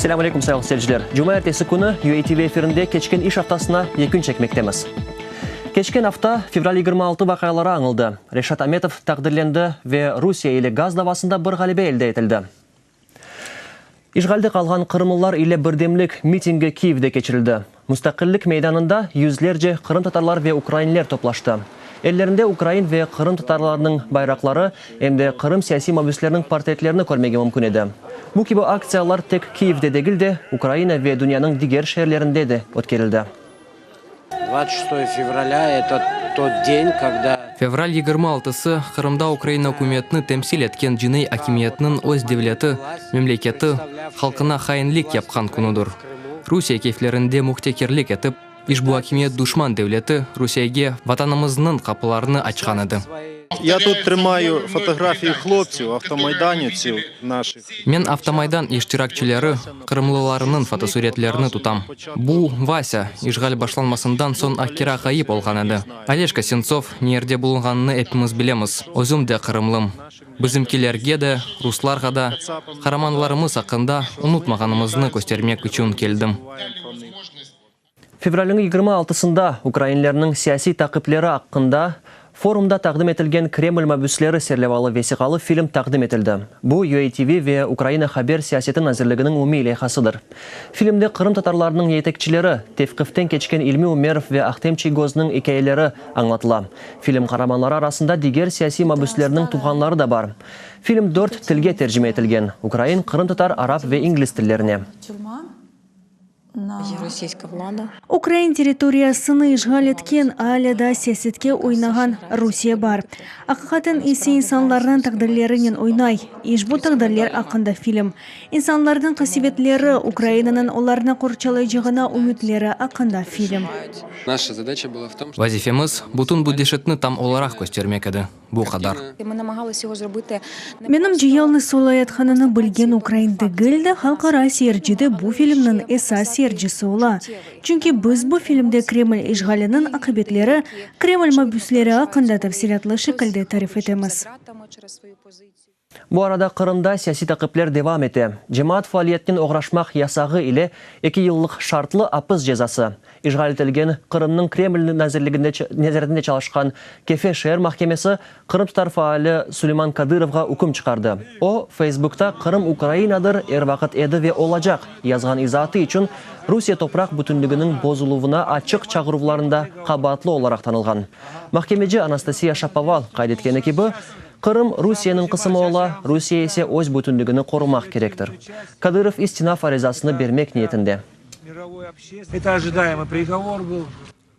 Selâm aleyküm, sayğılı seyirciler! Cumaertesi künü UATV efirinde keçken iş aftasına yekün çekmektemiz. Keçken afta, fevral 26 vaqiaları añıldı. Reşat Ametov taqdirlendi ve Rusiye ile gaz davasında bir ğalebe elde etildi. İşğalde qalğan qırımlılar ile birdemlik mitingi Kiyevde keçirildi. Mustaqillik meydanında yüzlerce qırımtatarlar ve ukrainler toplaştı. Ellerinde ukrain ve qırımtatarlarnıñ bayraqları, em de Qırım siyasiy mabüsleriniñ portretlerini körmege mümkün edi. Bu kibi aktsiyalar tek Kiyevde degil de, Ukraina ve dünyanıñ diger şeerlerinde de ötkerildi. Fevral yigirmi altısı, Qırımda Ukraina ükümetini temsil etken cinaiy akimiyetniñ öz devleti, memleketi, halqına hainlik yapqan künüdir. Rusiye keyflerinde mühtekirlik etip, işbu akimiyet duşman devleti, Rusiyege Vatanımıznıñ qapılarını açqan edi. Ya tut trımayu fotografiyi hloptsiv, avtomaydanivtsiv naşih. Men Avtomaydan iştirakçileri, qırımlılarınıñ fotosuretlerini tutam. Bu, Vasâ, işğal başlanmasından soñ Akkira ğayıp olğan edi. Oleşka Sentsov ne yerde bulunğanını epimiz bilemiz. Özüm de qırımlım. Bizimkilerge de, ruslarğa da qaramanlarımız aqqında unutmağanımıznı köstermek içün keldim. Fevralniñ 26-sında ukrainlerniñ siyasiy taqipleri aqqında Forumda taqdim etilgen Kreml mabüsleri serlevalı vesiqalı film taqdim etildi. Bu, UATV ve Ukraina haber siyaseti nazirliginiñ umumiy leyhasıdır. Filmde qırımtatarlarnıñ yetekçileri, tevqiften keçken İlmi Umerov ve Ahtem Çiygoznıñ ikâyeleri añlatıla. Film qaramanları arasında diger siyasiy mabüslerniñ tuvğanları da bar. Film dört tilge tercime etilgen, ukrain, qırımtatar, arap ve ingliz tillerine. Ukrain territoriyasını işğal etken, alâ daa siyasetke oynağan Rusiye bar. Aqiqaten ise insanlarnıñ taqdirlerinen oynay. İşbu taqdirler aqqında film. İnsanlarnıñ qasevetleri, Ukrainanıñ olarnı qorçalaycağına ümütleri aqqında film. Vazifemiz, bütün bu deşetni tam olaraq köstermek edi. Bu qadar. Menimce, yalıñız olayatqanını bilgen ukrain degil de, halqara seyirci de bu filmniñ esas seyircisi ola. Çünki biz bu filmde Kreml işğaliniñ aqibetleri, Kreml mabüsleri aqqında tafsilâtlı şekilde tarif etemiz. Bu arada Qırımda siyasiy taqipler devam ete. Cemaat faaliyetinen oğraşmaq yasağı ile eki yıllıq şartlı apis cezası. İşğal etilgen Qırımnıñ Kreml nezaretinde çalışqan Kefe şeer mahkemesi qırımtatar faali Suleyman Kadırovğa üküm çıqardı. O, Feysbukta Qırım Ukrainadır, er vaqıt edi ve olacaq yazğan izaatı içün Rusiye topraq bütünliginiñ bozuluvına açıq çağıruvlarında qabaatlı olaraq tanılğan. Mahkemeci Anastasiya Şapoval qayd etkeni kibi, Qırım Rusiyeniñ qısımı ola, Rusiye ise öz bütünligini qorumaq kerektir. Kadırov istinaf arizasını bermek niyetinde.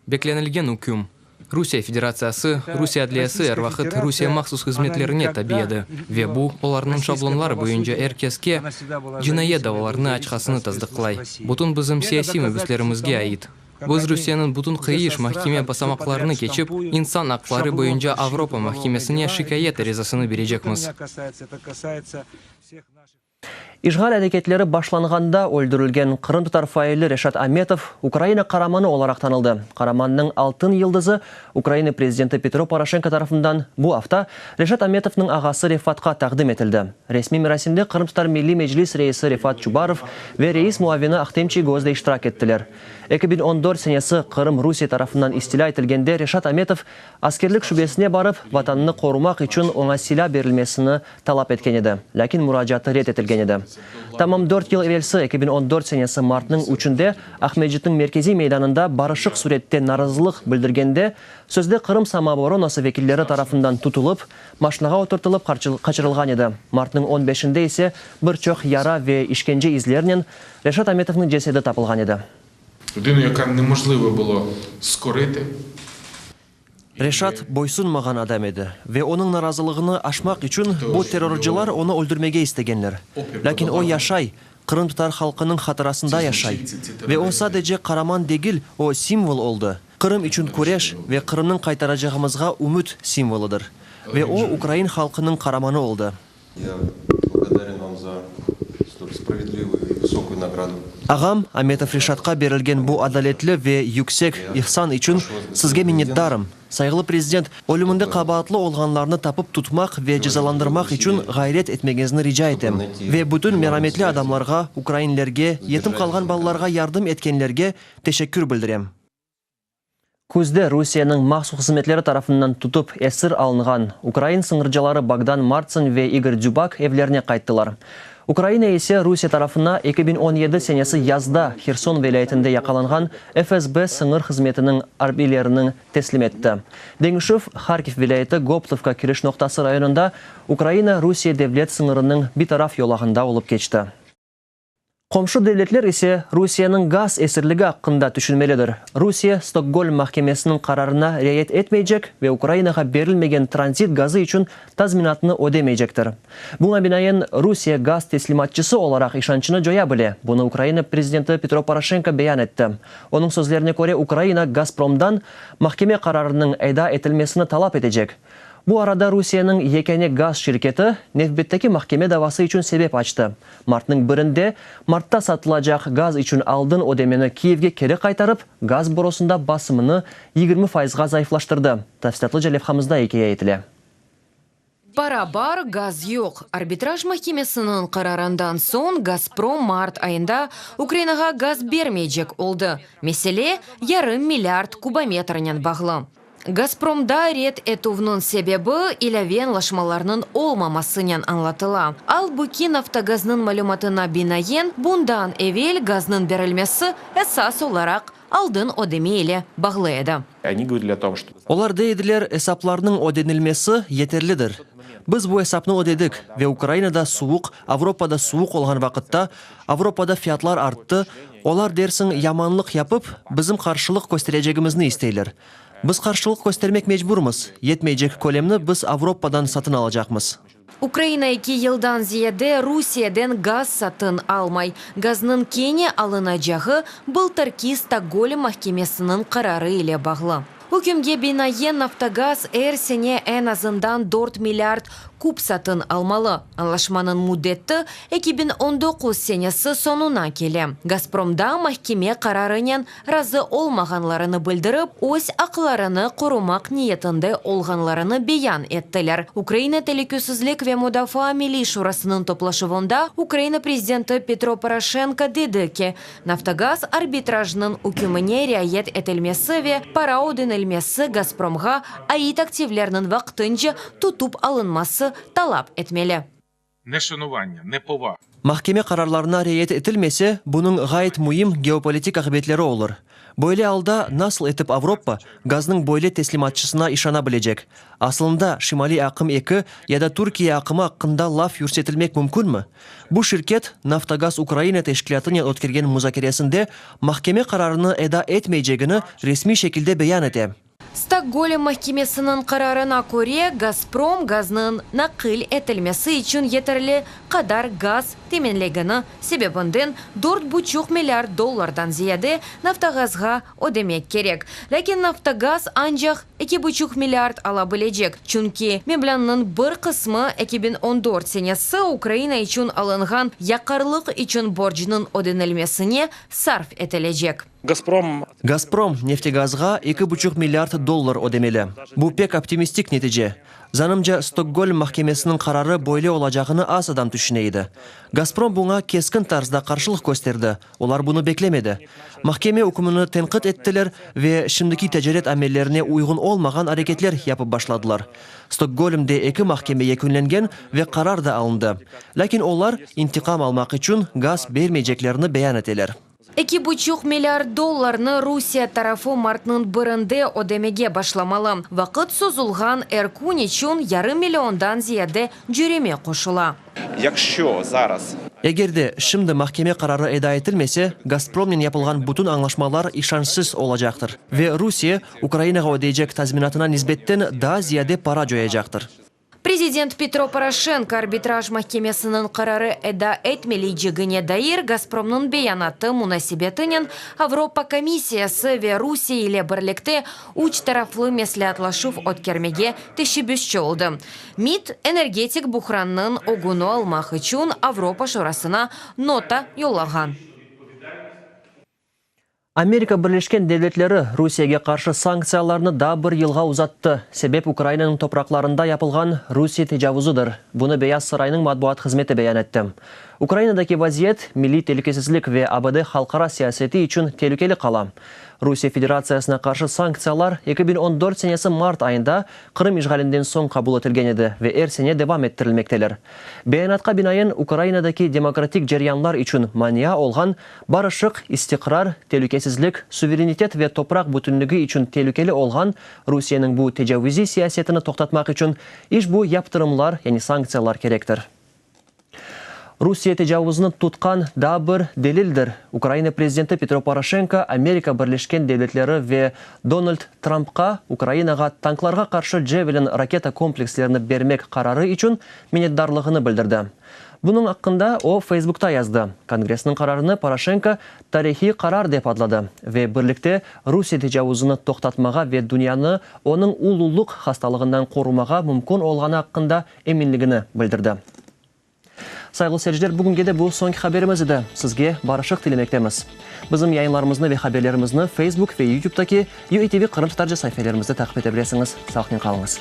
Beklenilgen üküm. Rusiye Federatsiyası, Rusiye adliyesi er vaqıt Rusiye mahsus hızmetlerine tabi edi ve bu, olarnıñ şablonları boyunca er keske cinayet davalarını açqasını tasdıqlay. Bütün bizim siyasiy mabüslerimizge ait. Biz Rusiyeniñ bütün qıyış mahkeme basamaqlarını keçip, İnsan aqları boyunca Avropa mahkemesine şikâyet arizasını berecekmiz. İşğal areketleri başlanğanda öldürilgen qırımtatar faili Reşat Ametov Ukraina Qaramanı olaraq tanıldı. Qaramannıñ Altın yıldızı Ukraina prezidenti Petro Poroşenko tarafından bu afta Reşat Ametovnıñ ağası Refatqa taqdim etildi. Resmiy merasimde Qırımtatar Milliy Meclis reisi Refat Çubarov ve reis muavini Ahtem Çiygoz de iştirak ettiler. 2014 senesi Qırım Rusiye tarafından istilâ etilgende Reşat Ametov askerlik şubesine barıp, Vatanını qorumaq içün oña silâ berilmesini talap etken edi, lâkin muracaatı red etilgen edi. Tamam dört yıl evelsi, 2014 senesi martnıñ üçünde Aqmescitniñ merkeziy meydanında barışıq sürette narazılıq bildirgende, sözde Qırım samooboronası vekilleri tarafından tutulıp, maşnağa oturtılıp qaçırılğan edi. Martnıñ on beşinde ise bir çoq yara ve işkence izlerinen Reşat Ametovnıñ cesedi tapılğan edi. Reşat boysunmağan adam edi ve onıñ narazılığını aşmaq içün bu terrorcılar onı öldürmege istegenler. Lâkin o yaşay, qırımtatar halqınıñ hatırasında yaşay. Ve o sadece qaraman degil, o simvol oldı, Qırım içün küreş ve Qırımnıñ qaytaracağımızğa ümüt simvolıdır. Ve o ukrain halqınıñ qaramanı oldı. Ağam, Ametov Reşatqa berilgen bu adaletli ve yüksek ihsan içün sizge minnetdarım. Sayğılı Prezident, ölüminde qabaatlı olğanlarnı tapıp tutmaq ve cezalandırmaq içün ğayret etmeñizni rica etem. Ve bütün merametli adamlarğa, ukrainlerge, yetim qalğan balalarğa yardım etkenlerge teşekkür bildirem. Küzde Rusiyeniñ mahsus hızmetleri tarafından tutıp esir alınğan ukrain sıñırcıları Bogdan Martsın ve İgor Dzübak evlerine qayttılar. Ukraina ise Rusiye tarafına 2017 senesi yazda Herson vilâyetinde yaqalanğan FSB sıñır hızmetiniñ arbiylerini teslim etti. Deñişüv Harkiv vilâyeti Goptovka kiriş noqtası rayonında Ukraina-Rusiye devlet sıñırınıñ bitaraf yolağında olıp keçti. Qomşu devletler ise Rusiyeniñ gaz esirligi aqqında tüşünmelidir. Rusiye Stokgolm mahkemesiniñ qararına riayet etmeycek ve Ukrainağa berilmegen tranzit gazı içün tazminatnı ödemeycektir. Buña binaen, Rusiye gaz teslimatçısı olaraq işançını coya bile, bunı Ukraina prezidenti Petro Poroşenko beyan etti. Onıñ sözlerine köre, Ukraina Gazpromdan mahkeme qararınıñ eda etilmesini talap etecek. Bu arada Rusiyeniñ yekâne gaz şirketi nevbetteki mahkeme davası içün sebep açtı. Martnıñ birinde martta satılacaq gaz içün aldın ödemeni Kiyevge keri qaytarıp, gaz borusında basımını 20 fayızğa zayıflaştırdı. Tafsilâtlıca levhamızda ikâye etile. Para bar, gaz yoq. Arbitraj mahkemesiniñ qararından soñ Gazprom mart ayında Ukrainağa gaz bermeycek oldı. Mesele yarım milliard kubometrnen bağlı. Gazpromda red etüvniñ sebebi ilâve añlaşmalarnıñ olmamasınen añlatıla. Albuki, Naftogaznıñ malümatına binaen, bundan evel gaznıñ berilmesi esas olaraq aldın ödeme ile bağlı edi. Olar dey ediler, esaplarnıñ ödenilmesi yeterlidir. Biz bu esapnı ödedik ve Ukrainada suvuq, Avropada suvuq olğan vaqıtta, Avropada fiyatlar arttı, olar, dersiñ, yamanlıq yapıp, bizim qarşılıq kösterecegimizni isteyler. Biz qarşılıq köstermek mecburmız, yetmeycek kölemni biz Avropadan satın alacaqmız. Ukraina eki yıldan ziyade Rusiyeden gaz satın almay. Gaznıñ kene alınacağı bıltırki Stokgolm mahkemesiniñ qararı ile bağlı. Ükümge binaen, Naftogaz er sene eñ azından dört milliard kub satın almalı. Añlaşmanıñ müddeti 2019 senesi soñuna kele. Gazpromda mahkeme qararınen razı olmağanlarını bildirip, öz aqlarını qorumaq niyetinde olğanlarını beyan ettiler. Ukraina Telükesizlik ve mudafaa milliy şurasınıñ toplaşuvında Ukraina prezidenti Petro Poroşenko dedi ki, Naftogaz arbitrajnıñ ükümine riayet etilmesi ve para ödenilmesi Gazpromğa ait aktivlerniñ vaqtınca tutıp alınması talap etmeli. Mahkeme qararlarına riayet etilmese, bunıñ ğayet müim geopolitik aqibetleri olur. Böyle alda nasıl etip Avropa gaznıñ böyle teslimatçısına işana bilecek? Asılında, Şimaliy aqım eki ya da Türkiye aqımı aqqında laf yürsetilmek mümkünmi? Bu şirket, Naftogaz Ukraina teşkilâtınen ötkergen muzakeresinde mahkeme qararını eda etmeycegini resmiy şekilde beyan ete. Stokgolm mahkemesiniñ qararına köre, Gazprom gaznıñ naqil etilmesi içün yeterli qadar gaz teminlegeni sebebinden dört buçuq milliard dollardan ziyade Naftogazğa ödemek kerek. Lâkin Naftogaz ancaq eki buçuq milliard ala bilecek, çünki meblânnıñ bir qısmı 2014 senesi Ukraina içün alınğan yaqarlıq içün borcnıñ ödenilmesine sarf etilecek. Gazprom. Gazprom, Neftegazğa eki buçuq milliard dollar ödemeli. Bu pek optimistik netice. Zanımca, Stokgolm mahkemesiniñ qararı böyle olacağını az adam tüşüne edi. Gazprom buña keskin tarzda qarşılıq kösterdi, olar bunı beklemedi. Mahkeme ükmüni tenqit ettiler ve şimdiki ticaret amellerine uyğun olmağan areketler yapıp başladılar. Stokgolmde eki mahkeme yekünlengen ve qarar da alındı. Lâkin olar, intiqam almaq içün gaz bermeyceklerini beyan eteler. Eki buçuq milliard dollarnı Rusiye tarafı martnıñ birinde ödemege başlamalı. Vaqıt sozulğan er kün içün yarım milliondan ziyade cöreme qoşula. Eger de şimdi mahkeme qararı eda etilmese, Gazpromnen yapılğan bütün añlaşmalar işançsız olacaqtır ve Rusiye Ukrainağa ödeycek tazminatına nisbetten daa ziyade para coyacaqtır. Prezident Petro Poroşenko arbitraj mahkemesiniñ qararı eda etmeleycegine dair Gazpromnıñ beyanatı munasebetinen Avropa komissiyası ve Rusiye ile birlikte üç taraflı mesleatlaşuv ötkermege teşebbüsçi oldı. MİD energetik buhrannıñ ögüni almaq içün Avropa Şurasına nota yollağan. Amerika Birleşken Devletleri Rusiyege qarşı sanktsiyalarnı daa bir yılğa uzattı. Sebep Ukrainanıñ topraqlarında yapılğan Rusiye tecavuzıdır. Bunı Beyaz Saraynıñ matbuat hızmeti beyan etti. Ukrainadaki vaziyet milliy telükesizlik ve ABD halqara siyaseti içün telükeli qala. Rusiye Federatsiyasına qarşı sanktsiyalar 2014 senesi mart ayında Qırım işğalinden soñ qabul etilgen edi ve er sene devam ettirilmekteler. Beyanatqa binaen, Ukrainadaki demokratik ceryanlar içün mania olğan Barışıq, istiqrar, telükesizlik, suverenitet ve topraq bütünligi içün telükeli olğan Rusiyeniñ bu tecavüziy siyasetini toqtatmaq içün işbu yaptırımlar, yani sanktsiyalar kerektir. Rusiye tecavuzını tutqan daa bir delildir, Ukraina prezidenti Petro Poroşenko Amerika Birleşken Devletleri ve Donald Trampqa Ukrainağa tanklarğa qarşı Javelin raketa komplekslerini bermek qararı içün minnetdarlığını bildirdi. Bunıñ aqqında o, Feysbukta yazdı. Kongressniñ qararını Poroşenko tarihiy qarar dep adladı ve birlikte Rusiye tecavuzını toqtatmağa ve dünyanı onıñ ululıq hastalığından qorumağa mümkün olğanı aqqında eminligini bildirdi. Sayğılı seyirciler, bugünge de bu soñki haberimiz edi. Sizge barışıq tilemektemiz. Bizim yayınlarımıznı ve haberlerimizni Facebook ve YouTube'daki UATV Qırımtatarca saifelerimizde taqip ete bilesiñiz. Sağlıqnen qalıñız.